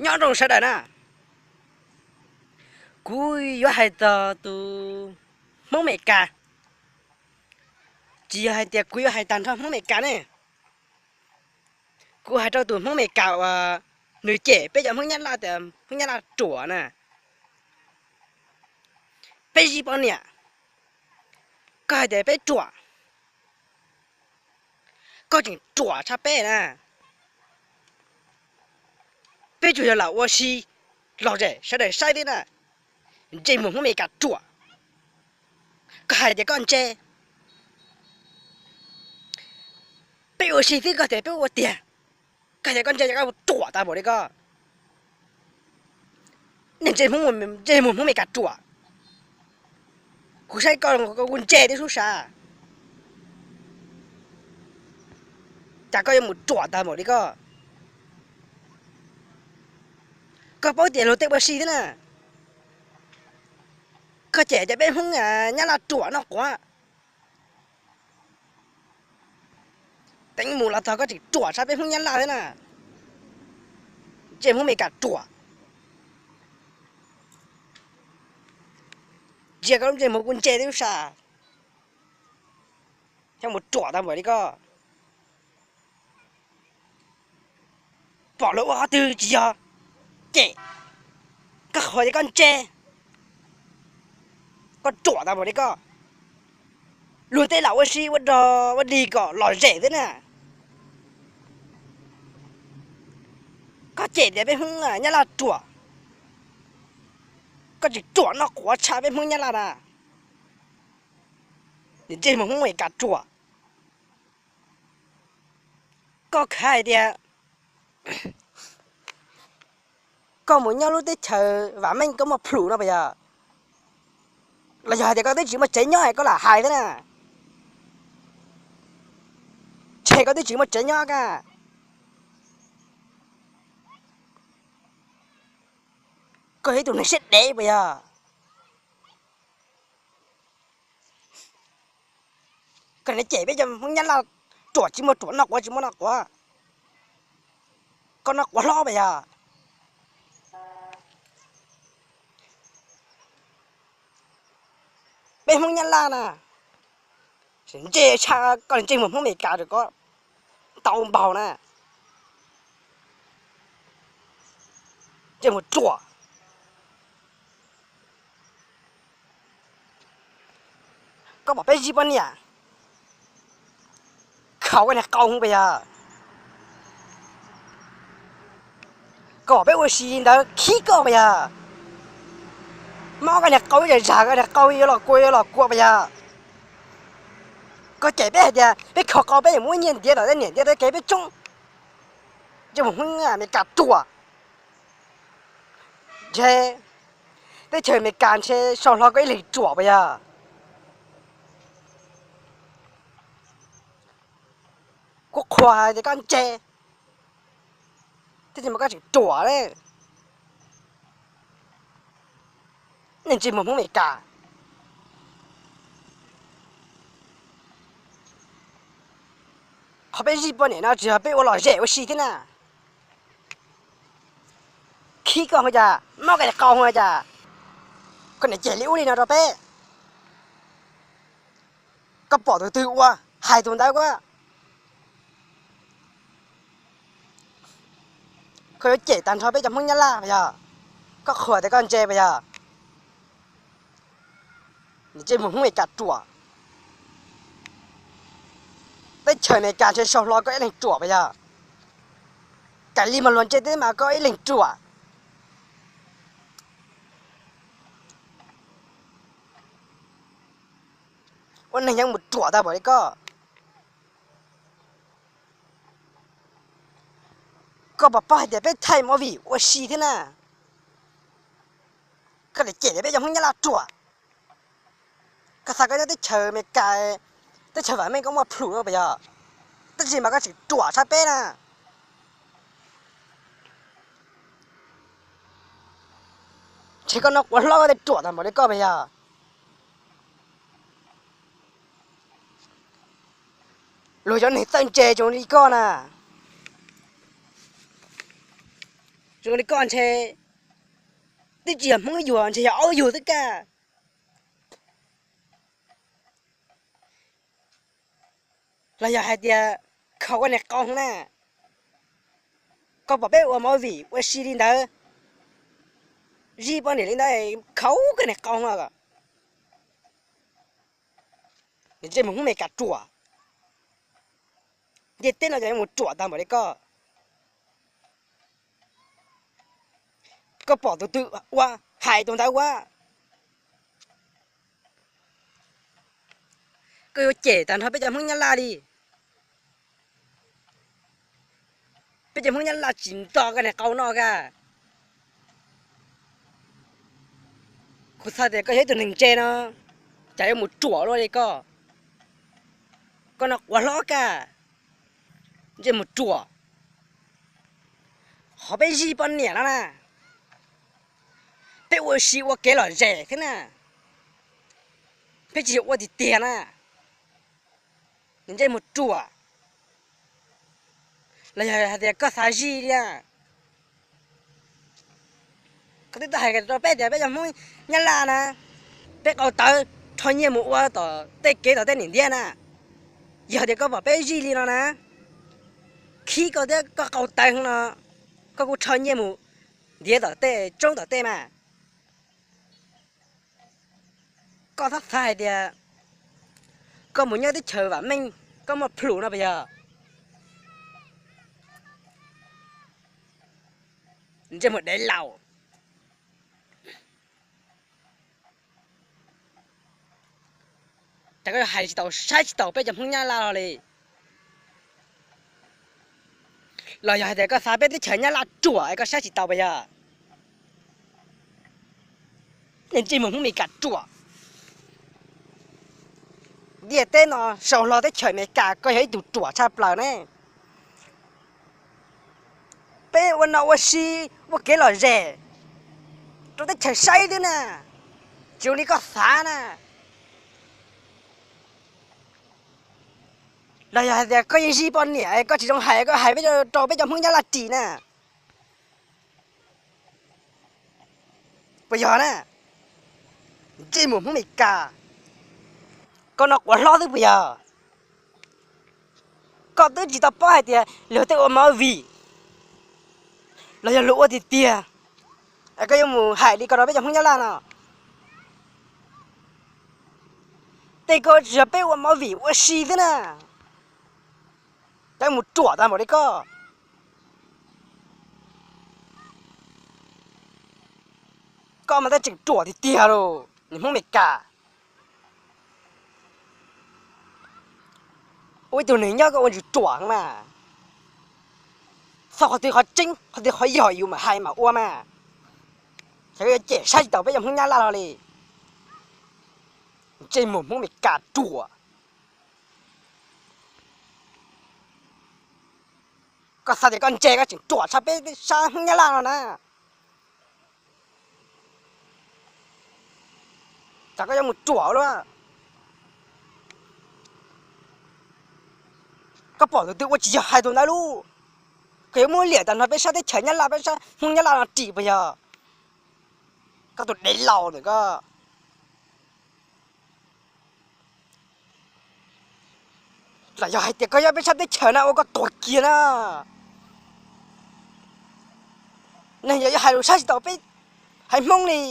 Nyob zoo sawv daws na, kuv yuav hais txog tus Hmoob Amelikas, tsis yog hais tias kuv yuav hais tag nrho Hmoob Amelikas ne. Kuv hais rau tus Hmoob Amelikas uas nws cem peb cov Hmoob Nyab Laj tias Hmoob Nyab Laj ruam na. Peb zij poj niam, koj hais tias peb ruam, koj tseem ruam tshaj peb na. Peb tsuas yog lam ua si lom zem sawv daws saib thiab na. Ntsej muag Hmoob Amelikas ruam, koj hais tias koj ntse. Peb ua si xwb koj tias peb ua tiag, koj tias koj ntse, koj ruam tag npaum li koj. Niag ntsej muag Hmoob Amelikas ruam, kuv saib koj kuv ntse tib sub sas. Cas koj yuav mus ruam tag npaum li koj? Koj paub tias luag tej ua si thiab na, koj cem tias peb Hmoob Nyab Laj ruam noj quav. Teev mus los txog koj tseem ruam tshaj peb Hmoob Nyab Laj thiab na. Ntsej Hmoob Amelikas ruam, ntsia koj lub ntsej muag kuv ntse tib sub sas, yog mus ruam tag npaum li koj. Pom luag ua qhov twg tsis yog, cem, koj qhuas tias koj ntse, koj ruam tag npaum li koj. Luag tej lam ua si ua dog ua dig kom lom zem xwb na. Koj cem tias peb Hmoob Nyab Laj ruam, koj tseem ruam noj quav tshaj peb Hmoob Nyab Laj na. Ntsej muag Hmoob Amelikas ruam, koj khav hais tias koj mus nyob lub teb chaws vam meej koj muaj plhus no puas yog? Los yog hais tias koj twb tsis muaj tsev nyob es koj lam hais thiab na? Ntshe koj twb tsis muaj tsev nyob koj. Koj yog ib tug neeg siab dev puas yog? Koj niaj cem peb cov Hmoob Nyab Laj ruam tsis muaj ruam, noj quav tsis muaj noj quav. Koj noj quav hlob puas yog? Peb Hmoob Nyab Laj na, ntsej tshaj koj ntsej muag Hmoob Amelikas rau koj ntau npaug na. Ntsej muag ruam. Koj pom peb zij poj niam khaus koj niag qau puas yog? Koj pom peb ua si ntawd khib koj puas yog? Mob koj niag qau ib zag zag, koj niag qau yuav los kua yuav los kua puas yog? Koj cem peb hais tias peb khaus qau peb yuav muab nyiaj ntiav tom tej niam ntiav tej kev peb tsoob. Ntsej muag Hmoob Amelikas ruam. Ntshe teb chaws Amelikas ntshe sau hlo koj ib leeg ruam puas yog? Kuv qhuas hais tias koj ntse, tab sis mas koj tseem ruam li. Niag ntsej muag Hmoob Amelikas, qhov peb zij poj niam no tsis yog peb ua lom zem ua si thiab na. Khib koj ua cas, mob koj niag qau ua cas, koj niam cem li ub li no rau peb. Koj pom tus twg ua, hais tus ntawd koj. Koj yuav cem tag nrho peb cov Hmoob Nyab Laj puas yog? Koj qhuas tias koj ntse puas yog? Ntsej muag Hmoob Amelikas ruam. Teb chaws Amelikas ntshe sau hlo koj ib leeg ruam puas yog? Kav liam mas luag ntse thiab mas koj ib leeg ruam. Ua neeg yeej mus ruam tag npaum li koj. Koj puas paub hais tias peb thaij movie ua si thiab na, koj niam cem tias peb cov Hmoob Nyab Laj ruam. Koj xav koj nyob teb chaws Amelikas, teb chaws vam meej koj muaj plhus no puas yog? Tab sis mas koj tseem ruam tshaj peb na. Ntshe koj noj quav hlob koj thiaj ruam tag npaum li koj puas yog? Luag cov neeg txawj ntse tsoos li koj na, Zoo li koj ntshe twb tsis yog Hmoob yug, ntshe yog aub yug xwb kaj. Los yog hais tias khaus koj niag qau na, koj pom peb ua movie ua si li ntawd, zij poj niam li ntawd, khaus koj niag qau no, ntsej muag Hmoob Meskas ruam. Ntiaj teb no cov yuav mus ruam tag npaum li koj. Koj pom tus twg ua, hais tus ntawd ua, koj yuav cem tag nrho peb cov Hmoob Nyab Laj li. Peb cov Hmoob Nyab Laj tsis nto koj niag qau no kaj. Kuv xav tias koj yog ib tug neeg ntse no, cas yuav mus ruam luaj li koj. Koj no quav hlob kaj, ntsej muag ruam. Qhov peb zij poj niam no na, peb ua si ua kev lom zem thiab na, peb tsis yog ua tiag tiag na. Ntsej muag ruam. Los yog hais tias koj xav zij li, koj twb tau hais rau peb tias peb cov Hmoob Nyab Laj na, peb qau tawv rho nyiaj mus ua tom tej kev tom tej niam ntiab na. Yog tias koj pom peb zij li no na, khib koj thiab koj qau tawv no, koj kuj rho nyiaj mus ntiav tom tej tsoob tom tej mas. Koj txhob xav hais tias koj mus nyob teb chaws vam meej koj muaj plhus no puas yog? Ntsej muag dev laus. Cas koj hais tsis tau saib tsis taus peb cov Hmoob Nyab Laj los li? Los yog hais tias koj xav peb teb chaws Nyab Laj ruam es koj saib tsis taus puas yog? Nej ntsej muag Hmoob Meskas ruam. Ntiaj teb no sau hlo teb chaws Amelikas koj yog ib tug ruam tshaj plaws ne. Peb ua no ua si, ua kev lom zem rau teb chaws saib xwb na, tsis zoo li koj xav na. Los yog hais tias koj yeej zij poj niam koj tsis zoo hais, koj hais rau peb cov Hmoob Nyab Laj ris na, puas yog na? Ntsej muag Hmoob Meskas, koj no quav hlob xwb puas yog? Koj twb tsis tau paub hais tias luag tej ua movie los yog luag ua tiag tiag, koj yuav mus hais li ko rau peb cov Hmoob Nyab Laj no. Tej ko tsis yog peb ua movie ua si xwb na, cov mus ruam tag npaum li koj. Koj mas tej tseem ruam tiag tiag lauj, niag Hmoob Meskas. Ua ib tug neeg nyob koj ua ntsis ruam mas. Txhob qhov twg qhov tseeb qhov twg qhov yog yus mam hais mam ua mas. Xyov yuav cem saib tsis taus peb cov Hmoob Nyab Laj los li. Ntsej muag Hmoob Meskas ruam. Koj xav tias koj ntse koj tseem ruam tshaj peb sab Hmoob Nyab Laj no na. Cas koj yuav mus ruam luaj? Koj pom tus twg ua tsis yog hais tus ntawd lauj. Koj yuav muab liam tag nrho peb sab teb chaws Nyab Laj peb sab Hmoob Nyab Laj no ris puas yog? Koj tus dev laus ntawm koj. Los yog hais tias koj nyob peb sab teb chaws na ua koj tuag kiag na. Neeg yog yuav hais lus saib tsis taus peb haiv Hmoob li.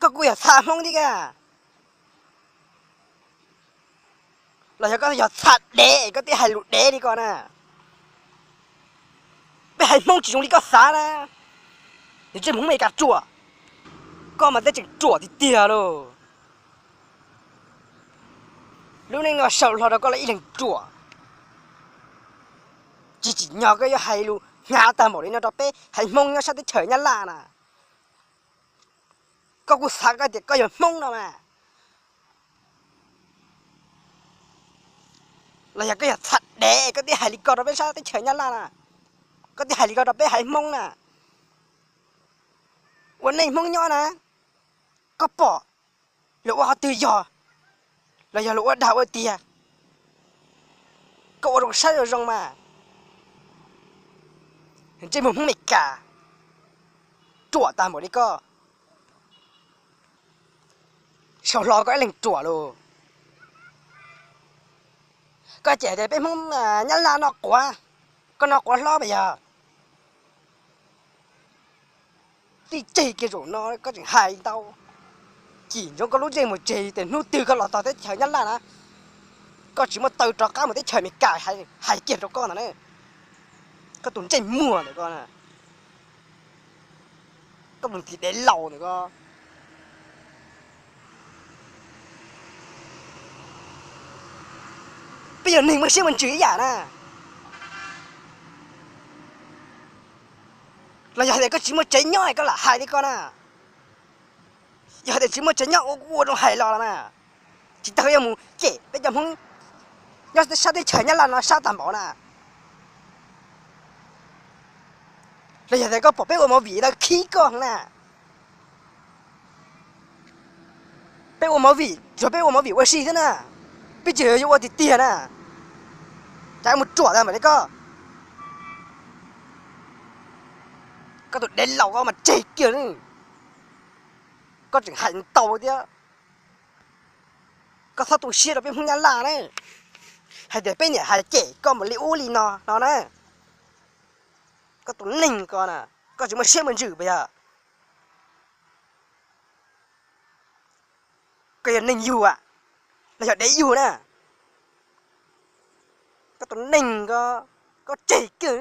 Koj kuj yog txha Hmoob thiab kaj. Los yog koj yog txha dev koj thiaj hais lus dev li ko na. Peb haiv Hmoob tsis zoo li koj xav na. Nws tseem Hmoob Meskas ruam. Koj mas tej tseem ruam tiag tiag lauj. Lub neej no sau hlo rau koj los ib leeg ruam. Tsis tsim nyog koj yuav hais lus hnyav tag npaum li no rau peb haiv Hmoob nyob sab teb chaws Nyab Laj na. Koj kuj xav koj tias koj yog Hmoob no mas. Los yog koj yog txha dev koj thiaj hais li ko rau peb sab teb chaws Nyab Laj na. Koj thiaj hais li ko rau peb haiv Hmoob na. Ua neej Hmoob nyob na, koj pom luag ua qhov twg yog, los yog luag ua dag ua tiag, koj ua rau saib zoo zoo mas. Ntsej muag Hmoob Meskas ruam tag npaum li koj, sau hlo koj ib leeg ruam lauj. Koj cem tias peb Hmoob Nyab Laj noj quav, koj noj quav hlob mas yog. Tib tseg kiag zaum no koj tseem hais ntau, cim ntsoov koj lub ntsej muag tseg tias hnub twg koj los txog teb chaws Nyab Laj na, koj tsis muaj taw rov qab mus teb chaws Amelikas, hais kiag rau koj ntag na. Koj tus ntsej muag ntawm koj, koj tus ntxim dev laus ntawm koj. Peb yog neeg muaj siab muaj ntsws ib yam na. Los yog tias koj tsis muaj tsev nyob es koj lam hais li ko na? Yog tias tsis muaj tsev nyob ua kuj ua zoo hais los los na, tsis tas yuav mus cem peb cov Hmoob nyob sab teb chaws Nyab Laj no sab tag npaum na. Los yog tias koj pom peb ua movie tau khib koj na. Peb ua movie, tsuas peb ua movie ua si xwb na, peb tsis yuav ua tiag tiag na. Cas mus ruam tag npaum li koj. Koj tus dev laus koj mas tseg kiag. Koj tseem hais ntau thiab. Koj txhob tu siab rau peb Hmoob Nyab Laj na, hais tias peb niam hais cem koj npaum li ub li no no na. Koj tus neeg ko na, koj tsis muaj siab muaj ntsws puas yog? Koj yog neeg yug los yog dev yug na? Koj tus neeg ko, koj tseg kiag.